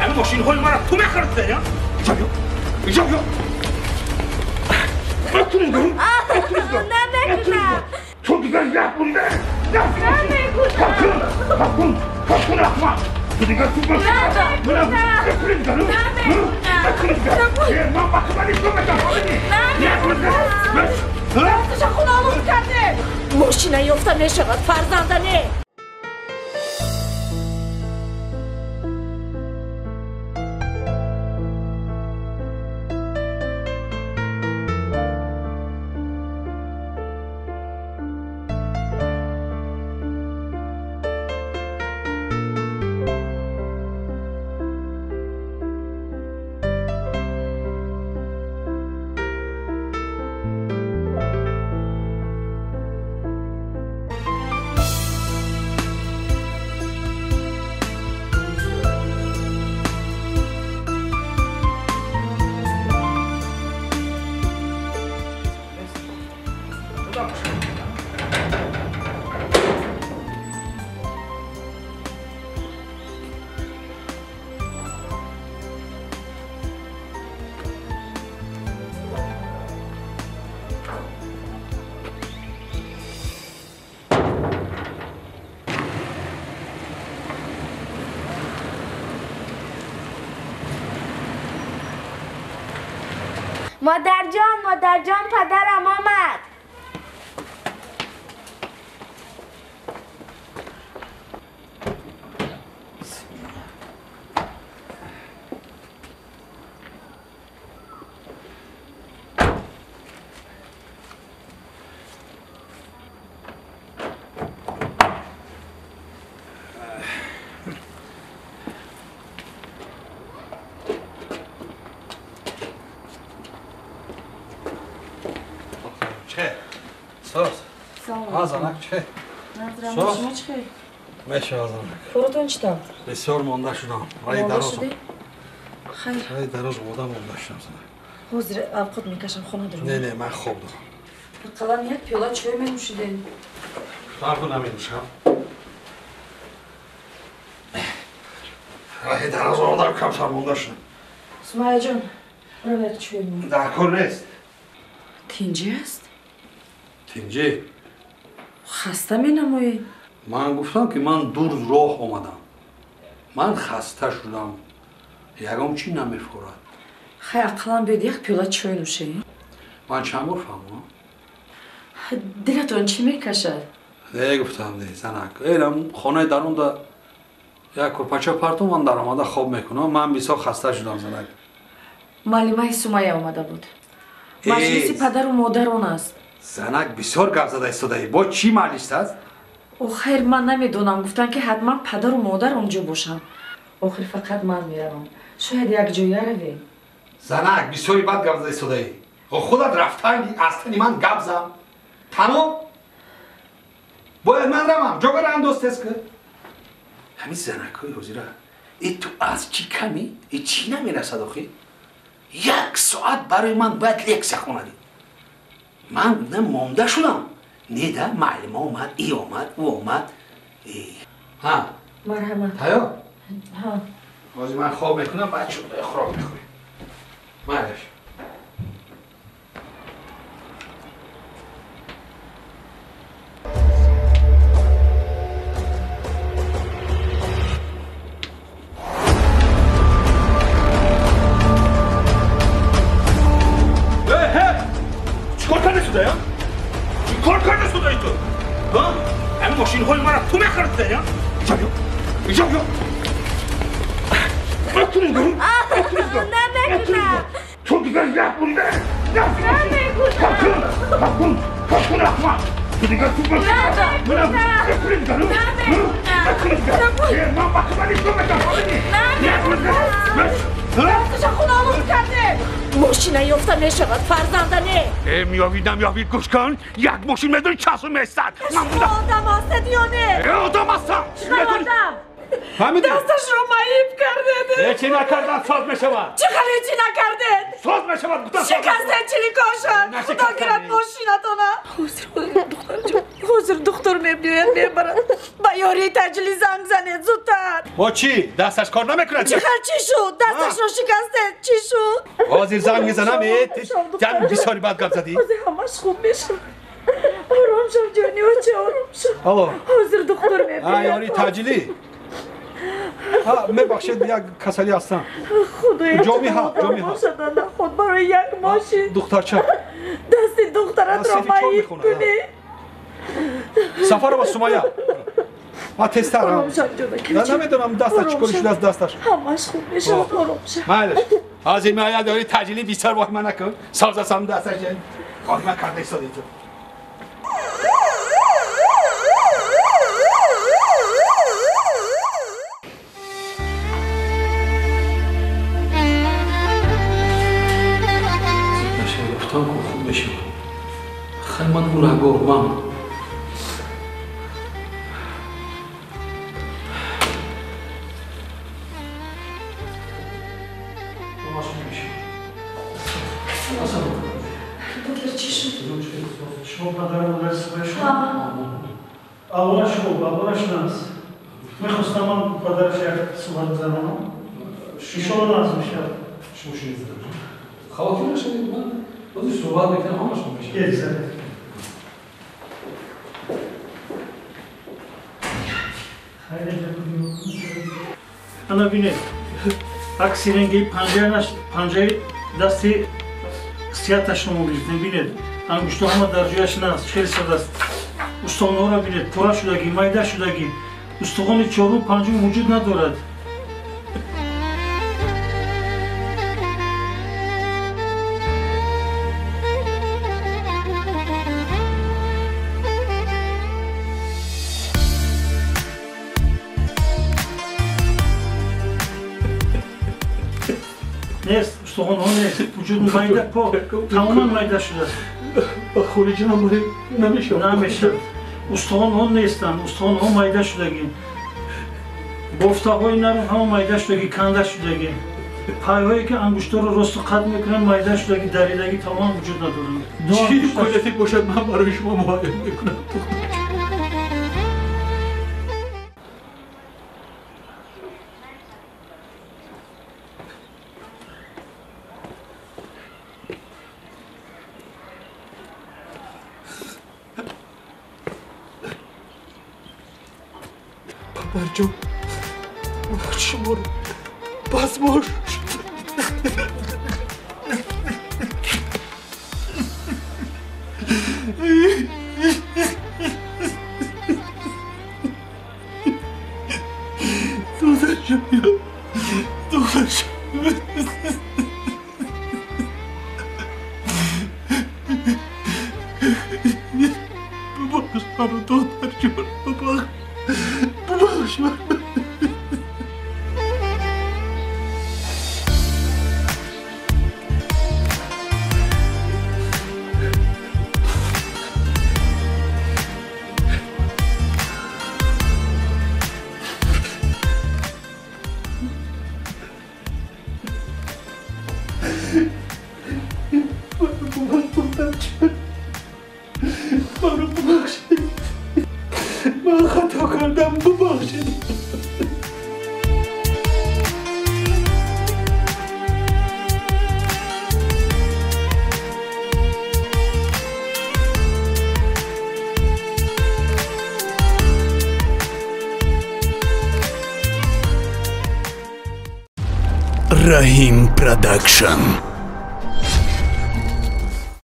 Ҳамин мошинҳои мара ту мехаридӣ? Инҷо биё, инҷо биё. Намекунам. Ту дигар як бунда. Намекунам. Какун, аҳмақ. Ту дигар ту Мошина ёфта мешавад, фарзанда не. مادرجان، مادرجان، پدرم آمد. Коротон чӣ тавр? Бисёр монда шудам. Раи дароз. Хайр. Раи дароз одам монда шудам. Ҳозир авқот мекашам, хона дорам. Не, не, ман хоб дорам. Ақаллан як пиёла чой менӯшидем. Фарқу наменӯшам. Раи дароз одам камтар монда шудам. Сумайяҷон, бирав як чой мо. Дар кор нест. Тинҷӣ аст? Тинҷӣ? Хаста менамоӣ? Ман гуфтам, ки ман дур роҳ омадам. Ман хаста шудам. Ягон чӣ намефурад. Хай, ақаллан биёд як пиёла чой нӯшем. Ман чанд бор фаҳмам? Дилатон чӣ мекашад? Не, гуфтам, не, занак. Элам хонаи дарунда як курпача партум, ман даромада хоб мекунам. Ман бисёр хаста шудам, занак. Муаллимаи Сумайя омада буд. Маҷлиси падару модарон аст. Занак, бисёр гап зада истодаӣ. Бо чӣ маҷлис аст? О, хайр, ман намедонам. Гуфтанд, ки ҳатман падару модар онҷо бошанд. Охир фақат ман меравам. Шояд якҷоя равем. Занак, бисёри бад гап зада истодаӣ. Худат рафтан аз тани ман гап зан. Тамом? Бояд ман равам. Ҷогара андоз тез кун. Ҳамин занакҳои ҳозира. Э ту аз чӣ камӣ? Э чӣ намерасад охир? Як соат барои ман бояд лексия хонадӣ. Ман монда шудам. Не да, муаллима омад, и омад, ӯ омад. Ҳа. Марҳамат. Тайёр? Ҳа. Ҳозир ман хоб мекунам, баъд хӯрок мехӯрем. Майлаш. Чикор карда шуда? Чикор карда шуда ту? Ҳамин мошинҳои мара ту мехаридӣ? Инҷо биё, инҷо биё. Намекунам. Ту дигар як бунда. Какун, какун, аҳмақ. Ту дигар ту Мошина ёфта мешавад, фарзанда не. Э, меёвид, намеёвид, гӯш кун. Як мошин медонӣ часу месад. Ман буда. Одам ҳастед ё не? Э, одам ҳастам. Чӣ одам? Фаҳмидӣ? Дасташро маиб кардед. Ҳечи накардан соз мешавад. Чӣ хел ҳечи накардед? Соз мешавад, гуфтам. Шикастед чиликошад. Худо гирад мошинатона. Ҳозир, духтарҷон. Ҳозир духтур мебиёяд, мебарад. Ба ёрии таҷили занг занед зудтар. Бо чӣ? Дасташ кор намекунад? Чӣ хел чӣ шуд? Дасташро шикастед, чӣ шуд? Ҳозир занг мезанам, ҷан бисёри бад гап задӣ. Ҳозир ҳамаш хуб мешавад. Ором шав ҷони оча, ором шав. Алло. Ҳозир духтур мебиёяд. Ёрии таҷилӣ. Мебахшед, як касалӣ ҳастам. Худоя, ҷомиҳа, ҷомиҳа. Худ барои як мошин. Духтарча. Дасти духтаратро маиб кунӣ. Сафарова Сумая. Ма тезтар. Намедонам дасташ чӣ кори шудааст дасташ. Ҳамаш хуб мешавад, ором шав. Майлаш. Ҳозир меояд ёрии таҷилӣ бисёр воҳима накун. Созасам дасташ. Воҳима карда истода инҷо. Хай ман гунаҳгор ман. Доктор, чӣ шуд? Шумо падару модари Сумая шумо? Аввала шумо, аввалаш нас. Мехостам ман падараш як суҳбат гузаронам. Иншоалло наз мешавад. Шумо шинед. Хавотир нашавед, ман ҳозир суҳбат мекунам, ҳамаш мешавад. Ана бинед, акси ренги панҷаи дасти сиҳаташро мо гирифтем. Бинед, ангуштҳо ҳама дар ҷояш наст, хеле содааст. Устухонҳоро бинед, пора шудагӣ, майда шудагӣ. Устухони чорум, панҷум вуҷуд надорад. Нест, устухонҳо нест, вуҷуд майда, тамоман майда шудааст. Ба хориҷа намонем намешавад. Намешавад. Устухонҳо нестанд, устухонҳо майда шудагӣ. Бофтаҳои нарм ҳама майда шудагӣ, канда шудагӣ. Пайҳое ки ангуштҳоро росту қатъ мекунанд, майда шудагӣ, даридагӣ тамоман вуҷуд надоранд. Чӣ имконияте бошад, ман барои шумо муҳайё мекунам. Падарҷон, ман шуморо пасмош духтарҷон, духтарҷон. Бубахш маро, духтарҷон, бубахш. Бубахш маро. Маро бубахшед. Ман хато кардам, бубахшед. Rahim Production.